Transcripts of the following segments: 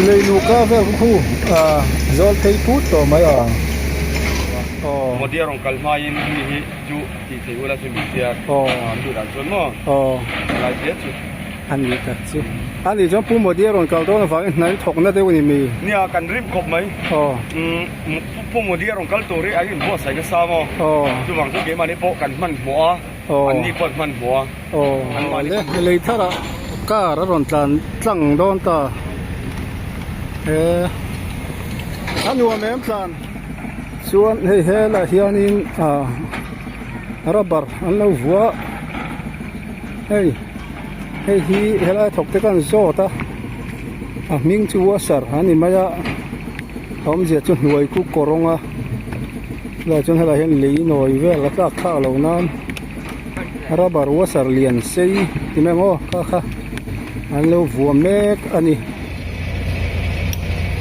Lei luhka vel khu ah zawl phei put tawh mai a. Aw. Modi a rawn kal hmain mi hi chu tih theih ula chu min tia an duh dan chuan maw? Aw. Lai hle chu. A ni tak chu. A nih chuan Pu Modi a rawn kal dawn avangin hna in thawkna deuh a ni mi? Nia kan rim khawp mai. Aw. Pu Modi a rawn kal tur hi an inbuatsaih nasa maw? Aw. Chuvang chu keimahni pawh kan hmanhmawh a. Aw. An ni pawh an hmanhmawh a. Aw le lei tharah car a rawn tlan tlang dawn ta he a nuam em tlan chuan hei helaiah hianin ah rubber an lo vuah hei hei hi helai thawk te khan zawt a a hming chu washer a ni mai a a awmzia chu hnuai khu kawr rawng a chulaiah chuan helaiah hian lei nawi vel a tlak thlak loh nan. Rubber washer lian sei ti mai ang aw kha kha an lo vuah mek a ni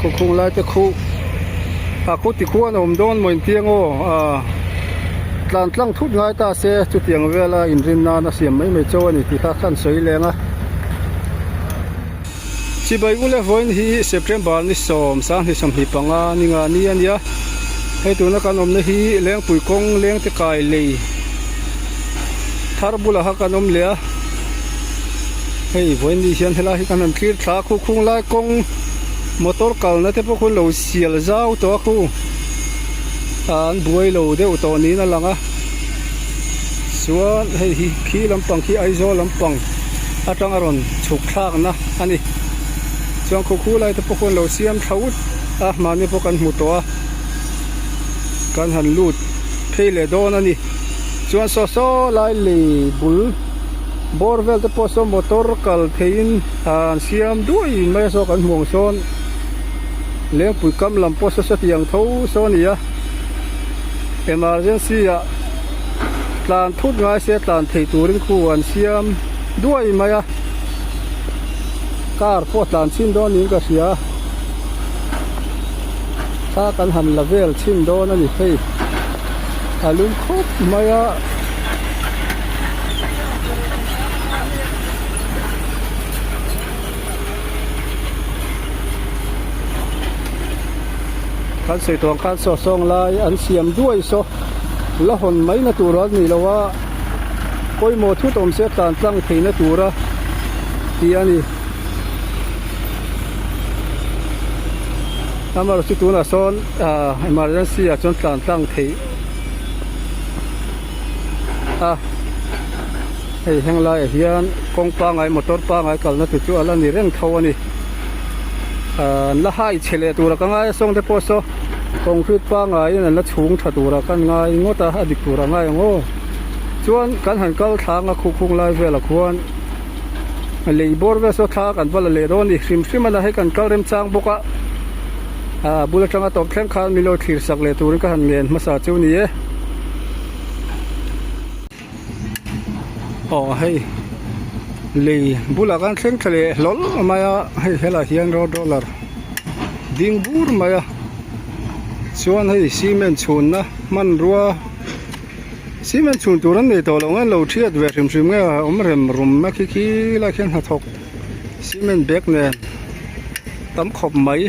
khawkhung lai te khu a khu ti khuan a awm dawn maw inti ang aw ah tlan tlang thut ngai ta se chutiang vela inrin nan a siam mai mai chauh a ni tih kha khan sawi leng a. Chibai ule vawiin hi September ni 10 2025 ni nga ni a nia hei tuna kan awmna hi Lengpui kawng lengte kai lei thar bulah kha kan awm leh a hei vawiin ni hian helai hi kan han thlir thla a khu khung lai kawng motor kalna te pawh khu lo sial zau tawh a khu an buai lo deuh tawh niin a lang a chuan hei hi khi lampang khi Aizawl lampang atang a rawn chhuk thlak na a ni chuan khaw khu lai te pawh khuan lo siam thla ut a mahni pawh kan hmu tawh a kan han lut phei leh dawn a ni chuan saw saw lai lei bul bawr vel te pawh saw motor kal theiin an siam duai mai a saw kan hmuh ang sawn lengpui kam lam pawh saw sawtiang tho saw a ni a emergency ah tlan thut ngai se tlan thei turin khu an siam duai mai a car pawh tlan chhin dawn niin ka hria thla kan han la vel chhin dawn a ni hei a lum khawp mai a. Kan sawi tawh ang khan saw sawng lai an siam duai saw la hawn mai na tur a ni lo a pawimawh thut awm se tlan tlang thei na tura tih a ni amaherawh chu tunah sawn ah emergency ah chuan tlan tlang theih a hei heng laiah hian kawng pangai motor pangai kalna tur chu a la ni reng tho a ni ahh an la hai chhe leh tura ka ngai a sawng te pawh saw concrete pangaiin an la chhung tha tura ka ngai ngawt a a dik tura ngai ang aw chuan kan han kal thlanga khuhkhung lai velah khuan lei bawr vel saw thla kan va la leh dawn a ni hrim hrim a hei kan kal remchang bawk a ahh bul atanga tawp thleng khan min lo thlir sak leh turin ka han ngen hmasa chu a ni e. Aw hei lei bulah khan thleng thla leh hlawl mai a hei helaiah hian road roller ding bur mai a chuan hei cement chhunna hmanrua cement chhun tur an nei tawh loh ang lo thiat ve hrim hrim nge a awm rem rum a khi khi lai khian hnathawk cement bag nen tam khawp mai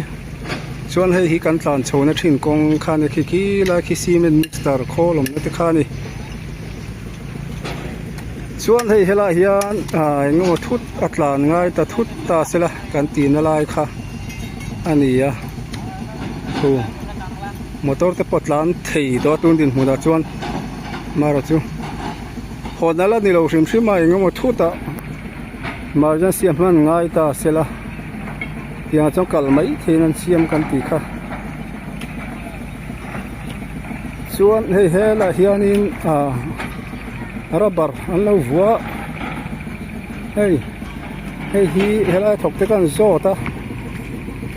chuan hei hi kan tlan chhohna thin kawng kha a ni khi khi lai khi cement mixer khawl awmna te kha a ni. Chuan hei helaiah hian ah eng emaw thut a tlan ngai ta thut ta sela kan tihna lai kha a ni a thu motor te pawh tlan thei tawh a tun dinhmunah chuan marawh chu hawn ala ni lo hrim hrim a eng emaw thut ah emergency a hman ngai ta sela tiangah chuan kal mai theiin an siam kan tih kha. Chuan hei helaiah hianin ah rubber an lo vuah hei hei hi helai thawk te khan zawt a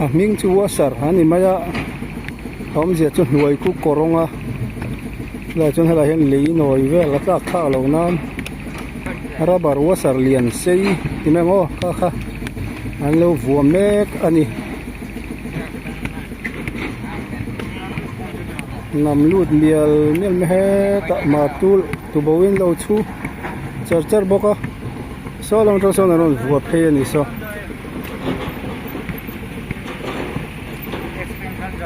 a hming chu washer a ni mai a a awmzia chu hnuai khu kawr rawng a chulaiah chuan helaiah hian lei nawi vel a tlak thlak loh nan rubber washer lian sei ti mai ang aw kha kha an lo vuah mek a ni. Nam lut mial mial mai hetah mahtul tubo in lo chhu char char bawk a saw lam atang sawn an rawn vuah phei a ni saw. A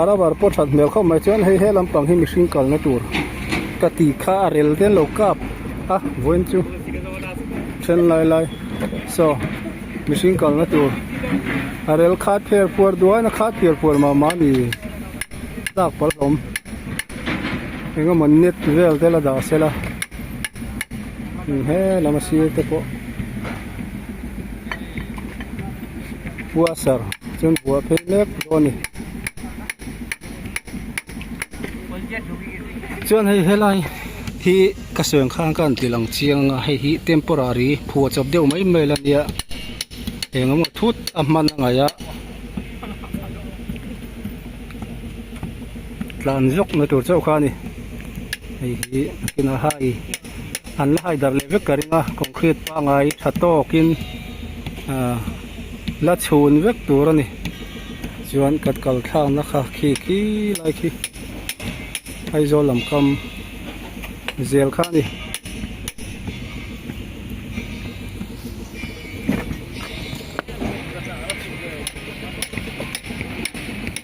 rubber pawh that hmel khawp mai chuan hei he lampang hi mihring kalna tur ka tih kha a rel te an lo kap a vawiin chu then lai lai saw mihring kalna tur a rel khat pher puar duain a khat pher puar mah mah a ni tlak palh awm eng emaw net vel te la dah sela he lam a sir te pawh. Puasar chuan buah phei mek dawn a ni. Chuan hei helai hi ka sawi ang khan ka han ti lang chiang a hei hi temporary phuah chawp deuh mai mai la nia eng emaw thut a hman a ngaih a tlan zawk na tur chauh kha a ni hei hi a kinah hai. An la hai darh leh vek ka ring a concrete pangai tha tawkin ah la chhun vek tur a ni chuan kan kal thlakna kha khi khi lai khi Aizawl lam kam zel kha a ni.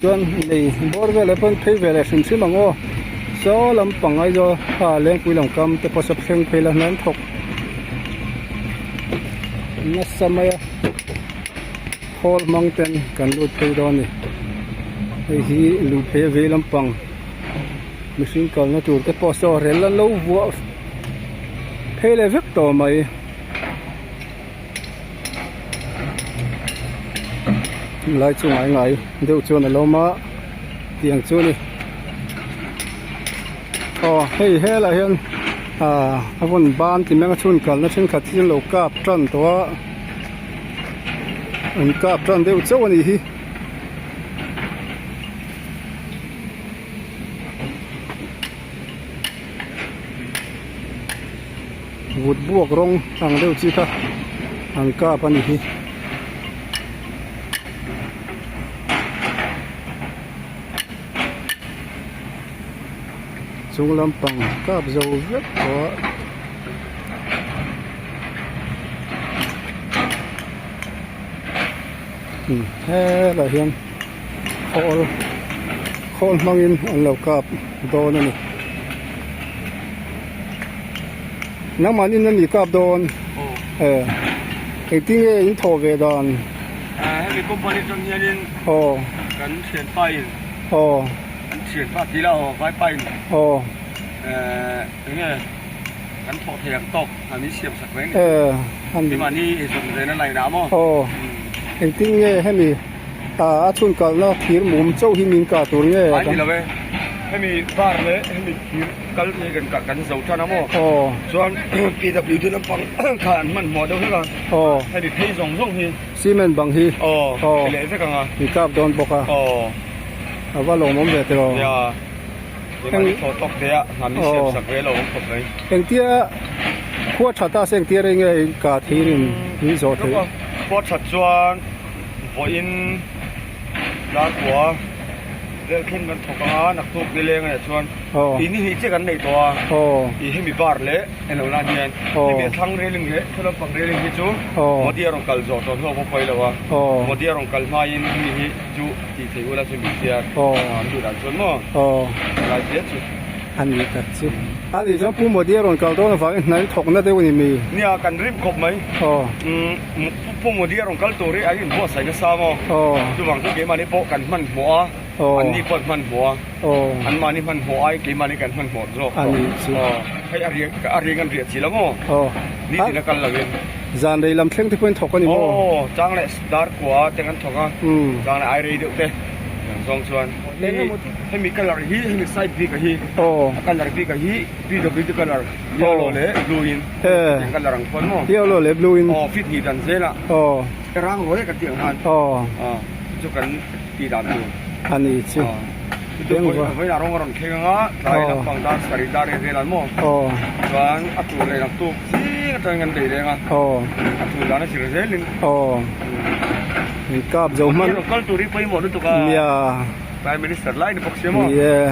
Chuan lei bawr velah pawh phei ve leh hrim hrim ang aw saw lampang Aizawl ah Lengpui lam kam te pawh saw thleng phei la hnan thawk nasa mai a khawl hmang ten kan lut phei dawn a ni hei hi luh phei a vei lampang mihring kalna tur te pawh saw rel an lo vuah phei leh vek tawh mai. Lai chu ngai ngai deuh chuan a lawm a tiang chu a ni aw hei helaiah hian ah a vawn ban ti mai ang a chhun kalna thenkhat hi an lo kap tan tawh a an kap tan deuh chauh a nih hi. Vut buak rawng ang deuh chi kha an kap a ni hi. Chung lampang kap zo vek tawh a. Helaiah hian khawl khawl hmangin an lo kap dawn a ni. Nangmahni in an kap dawn e engtin nge in thawh ve dan? Hemi company atang hianin kan thianpa in kan thianpa tih lah aw vaipa in enge kan thawh thei ang tawk an in siam sak reng ni mahni eizawn ve na line ah maw engtin nge hemi A chhun kalna thir mum chauh hi min kah tur nge? Ai ni lo e. Hemi bar leh hemi thir kal hi kan kah kan zo tan a maw? Aw. Chuan PWD lampang kha an hmanhmawh deuh hlek a. Aw. Hemi phei zawng zawng hi. Cement bang hi. Aw. Aw. Thei leh vek ang a. Min kap dawn bawk a. Aw. A va lawmawm ve tiraw? Nia. Keimahni thaw tawk te a hna min siam sak ve lo awm khawp mai. Engtia khua tha ta se engtia rei nge ka thirin min zawh theih? Khua that chuan. Vawiin Darkua vel thleng kan thawk ang a, naktuk nileng ah chuan tih ni hnih chiah kan nei tawh a, tih hemi bar leh eng lo lan hian hemi a thlang railing leh thu lampang railing hi chu Modi a rawn kal zawh tawh hnuah pawh pawi lo a, Modi a rawn kal hmain hemi hi chu tih thei ula chu min chiar an duh dan chuan maw lai hle chu. A ni tak chu. A nih chuan Pu Modi a rawn kal dawn avangin hna in thawkna deuh a ni mi? Nia kan rim khawp mai. Pu Modi a rawn kal tur hi an inbuatsaih nasa maw? Chuvang chu keimahni pawh kan hmanhmawh a, anni pawh an hmanhmawh a, anmahni hmanhmawh ai keimahni kan hmanhmawh zawk tawh. Hei a riang an riah chi lo maw? Nitin a kal lovin. Zan rei lam thleng te pawhin thawk a ni maw? Aw, chang leh dar kua te kan thawk a, chang leh ai rei deuh te ang zawng chuan. Hemi colour hi hemi side bik a hi, a colour bik a hi PWD colour. Yellow leh blue in tiang colour ang khuan maw? Yellow leh blue in. Aw fit hnih dan zel a. Aw. Rang ruai kan tih ang khan. Aw. Aw chu kan tih dan tur. A ni chu. Aw. Chu vawiin ah rawng a rawn thleng ang a, tlai lampang dar sarih dar riat vel an maw? Aw. Chuan a tur leh naktuk zing atangin kan bei reng a. Aw. A tur dan a zir zel in. Aw. In kap zo hman. Rawn kal tur hi pawimawh lutuk a. Nia. Prime Minister lai ni bawk sia maw? Ni e.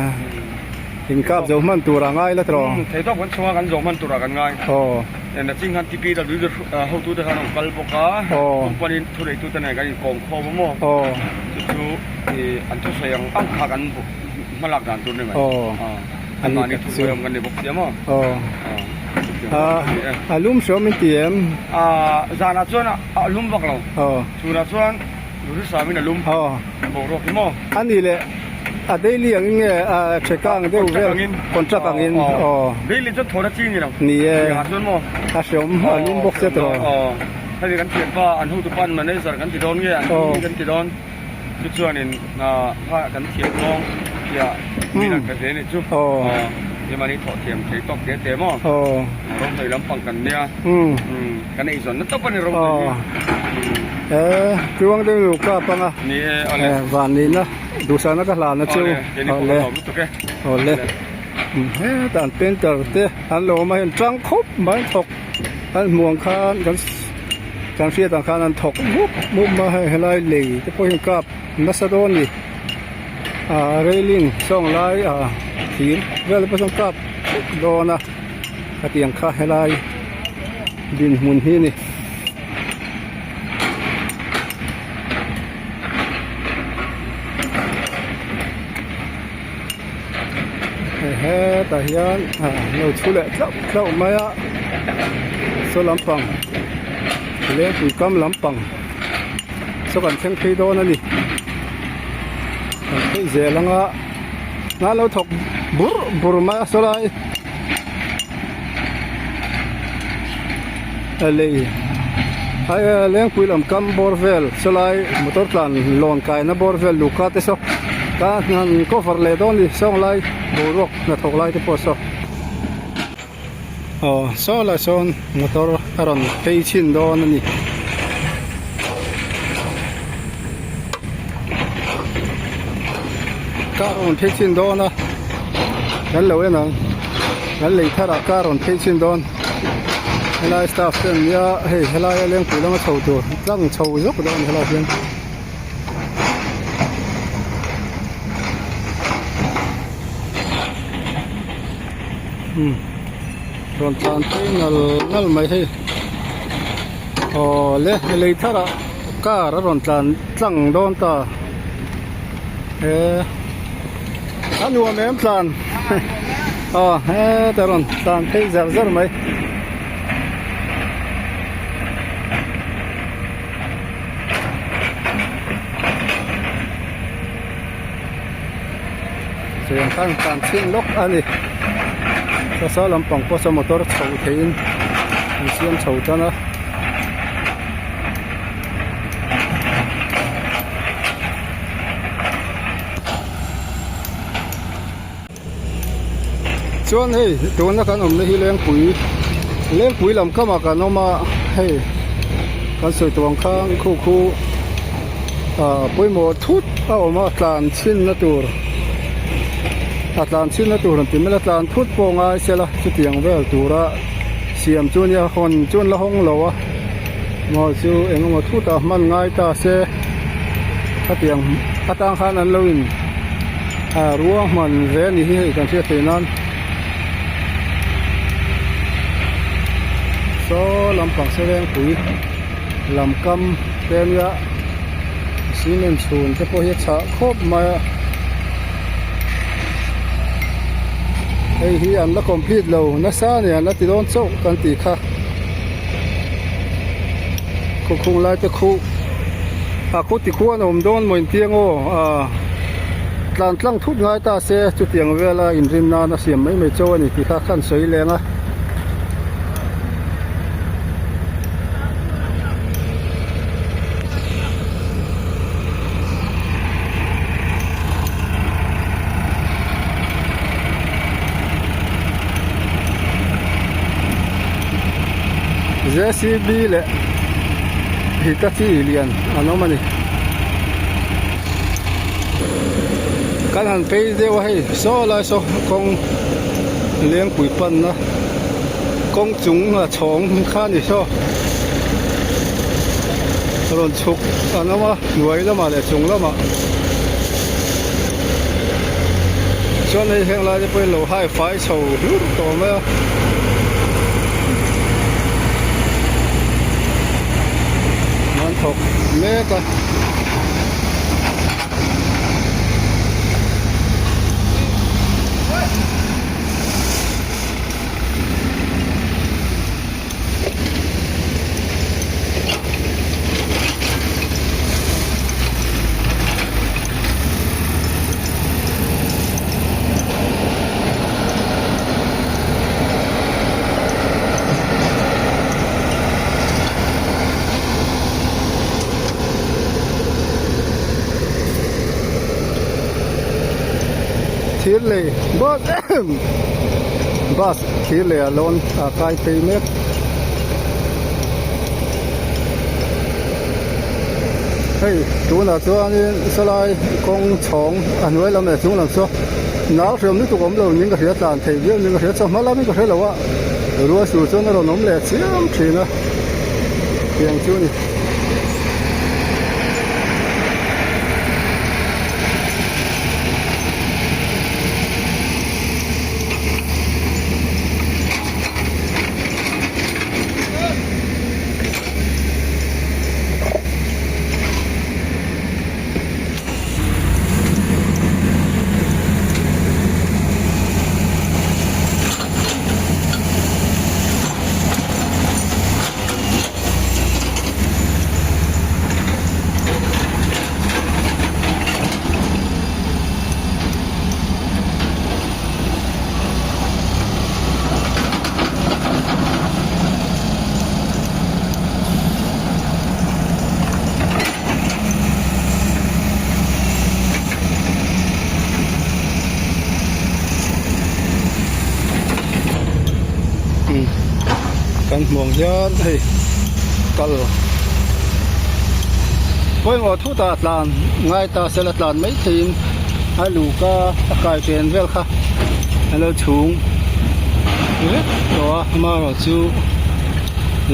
In kap zo hman tur a ngai la tawh. Thei tawp kan chhunga kan zo hman turah kan ngai. Aw. Nachin khan TPWD hotute khan an rawn kal bawk a, company thuneitute nen kan inkawm khawm a maw? Chu chu an thusawi ang ang kha kan hmalak dan tur a ni mai. Anmahni thusawi awm kan ni bawk sia maw? A lum hrawm in ti em? Zanah chuan a lum vak lo. Chhunah chuan Duhthusam in a lum boruak hi maw? A nih leh a daily angin nge a theka ang deuh vel contract angin aw. Daily chuan thawhna chi ni lo. Ni e. Chuan maw? A hreawm a lum bawk sia tawh. Aw hei kan thianpa an hotupa an manager kan ti dawn nge an hming kan ti dawn chu chuanin kha kan thiam zawng tia min an pe ve anih chu. Aw mahni thawh thiam thei tawk te te maw? Aw rawnghnawih lampang kan nia. Kan eizawn na tawp a ni rawnghnawih hi. Aw tluang deuh nu kap anga. Ni e awle. Van nihna duhsakna ka hlan a chu. Awle awle hetah an painter te an lo awm a hei tang khawp mai an thawk an hmuh ang khan kan kan hriat ang khan an thawk mup mup a hei helai lei te pawh hian kap nasa dawn a ni ah railing sawng lai ah thir vel te pawh sawn kap dawn a khatiang kha helai dinhmun hi a ni. Hetah hian lo chhu leh tlauh tlauh mai a saw lampang lengpui kam lampang saw kan thleng phei dawn a ni kan phei zel anga hna lo thawk bur bur mai a saw lai lei lengpui lam kam bawr vel sawlai motor tlan lawn kaina bawr vel luhka te saw ka han cover leh dawn a ni sawng lai boruak hnathawk lai te pawh saw aw saw lai sawn motor a rawn phei chhin dawn a ni. Car a rawn phei chhin dawn a kan lo en ang kan lei thar ah car a rawn phei chhin dawn helai staff te an nia hei helai a lengpui lama chho tur tlang chho zawk dawn helai ah hian. Rawn tlan phei nal nal mai hei aw le lei thar ah car a rawn tlan tlang dawn ta he a nuam em tlan aw hetah rawn tlan phei zar zar mai. Cheng khan tlan chhin lawk a ni sasa lampang pawh saw motor chho theihin an siam chho tan a. Chuan hei tuna kan awmna hi lengpui lengpui lam kamah kan awm a hei kan sawi tawh ang khan khu khu ah pawimawh thut a awm a tlan chhinna tur a tlan chhinna tur an ti mai a tlan thut pawh ngai sela chutiang vel tura siam chu nia hawn chu an la hawng lo a maw chu eng emaw thutah hman ngai ta se khatiang atang khan an lo in. Ah ruahman ve a ni hi hei kan hriat theih nan saw lampang serengpui lam kam te ania cement chhun te pawh hi a chhah khawp mai a hei hi an la complete lo nasa a ni an la ti dawn chauh kan tih kha khawkhung lai te khuh a khaw ti khuan a awm dawn maw intiang aw ah tlan tlang thut ngai ta se chutiang vela inrin nan a siam mai mai chauh a ni tih kha khan sawi leng a. J_c_b leh Hitachi lian an awm a ni kan han phei deuh a hei saw lai saw kawng lengpui panna kawng chung a chhawng kha a ni saw rawn chhuk an awm a hnuai lamah leh chung lamah chuan hei heng lai te pawhin lo hai fai chho hlur tawh mai a. thawk mek a. Thir lei bus bus thir lei a lawn a kai phei mek. Hei tunah chuanin sawlai kawng chhawng a hnuai lam leh chung lam chu nau hriam lutuk awm lo niin ka hria tlan thei viau niin ka hria chawhma lamin ka hre lo a rual sur chuan a rawn awm leh chiam thin a tiang chu a ni. Kan hmuh ang hian hei kal pawimawh thutah tlan ngai ta sela tlan mai theiin a luka a kai chen vel kha a lo chhung vek tawh a amaherawhchu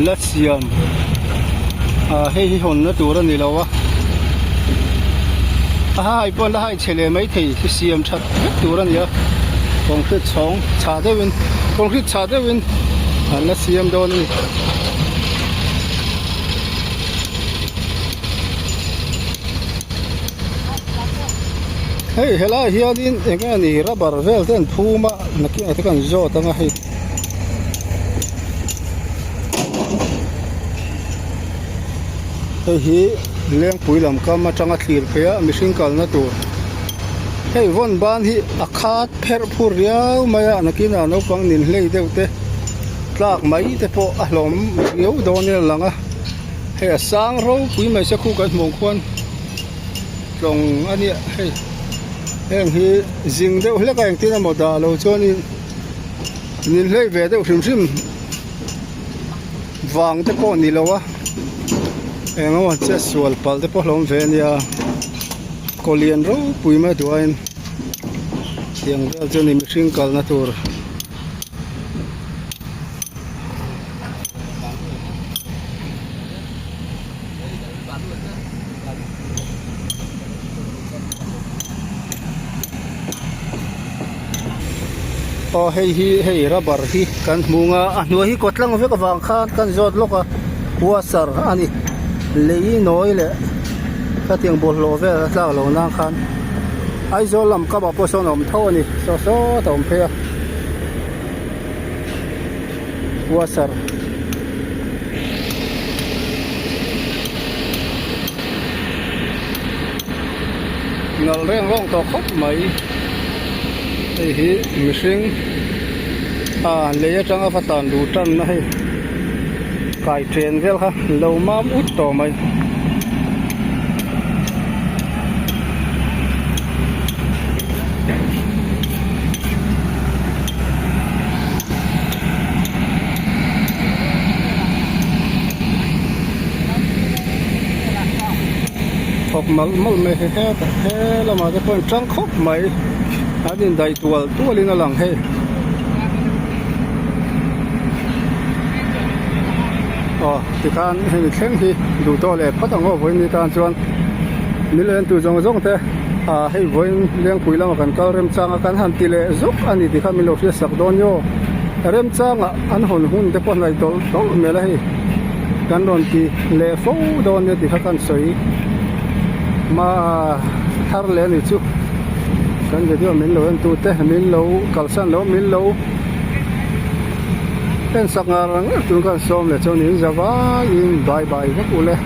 la siam ah hei hi hawnna tur a ni lo a a hai pawh la hai chhe leh maithei hi siam that vek tur a ni a concrete chhawng chhah deuhin concrete chhah deuhin an la siam dawn a ni. Hei helaiah hianin eng nge ni rubber vel te an phum a nakinah te kan zawt ang a hei. Hei hi lengpui lam kam atanga thlir phei a mihring kalna tur hei vawn ban hi a khat pherh phur riau mai a nakinah naupang nin hlei deuh te tlak mai te pawh a hlawm riau dawnin a lang a hei a sang ropui mai se khu kan hmuh ang khuan tlawng a nia hei heng hi zing deuh hlek a engtin emaw dah lo chuanin. Nin hlei ve deuh hrim hrim vang te pawh ni lo a eng emaw che sual palh te pawh hlawm ve a nia kaw lian ropui mai duaiin tiang vel chu a ni mihring kalna tur. Aw hei hi hei rubber hi kan hmu ang a a hnuai hi kawt tlang vek avang khan kan zawt lawk a washer a ni lei nawi leh khatiang bawlhhlawh vel a tlak loh nan khan Aizawl lam kam ah pawh sawn a awm tho a ni saw sawt a awm phei a washer. Nalh reng rawng tawh khawp mai hei hi mihring ah lei atanga va tlan duh tan na hei kai chen vel kha lo mam ut tawh mai. Thawk malh malh mai he hetah he lamah te pawh an tang khawp mai an indaih tual tual in a lang hei aw tikhan hemi thleng hi duh tawh leh phawt ang aw vawiin ni tan chuan mil en tu zawng zawng te ah hei vawiin lengpui lama kan kal remchang a kan han ti leh zuk a ni tih kha min lo hriatsak dawn ni aw remchangah an hawn hun te pawh hnaih tawlh tawlh hmel a hei. Kan rawn ti leh fo dawn nia tih kha kan sawi hma thar leh a ni chu. Kan video min lo en tu te min lo kalsan lo min lo en sak ngar ngar tur kan sawm leh chuan in za vaiin bye bye vek ule.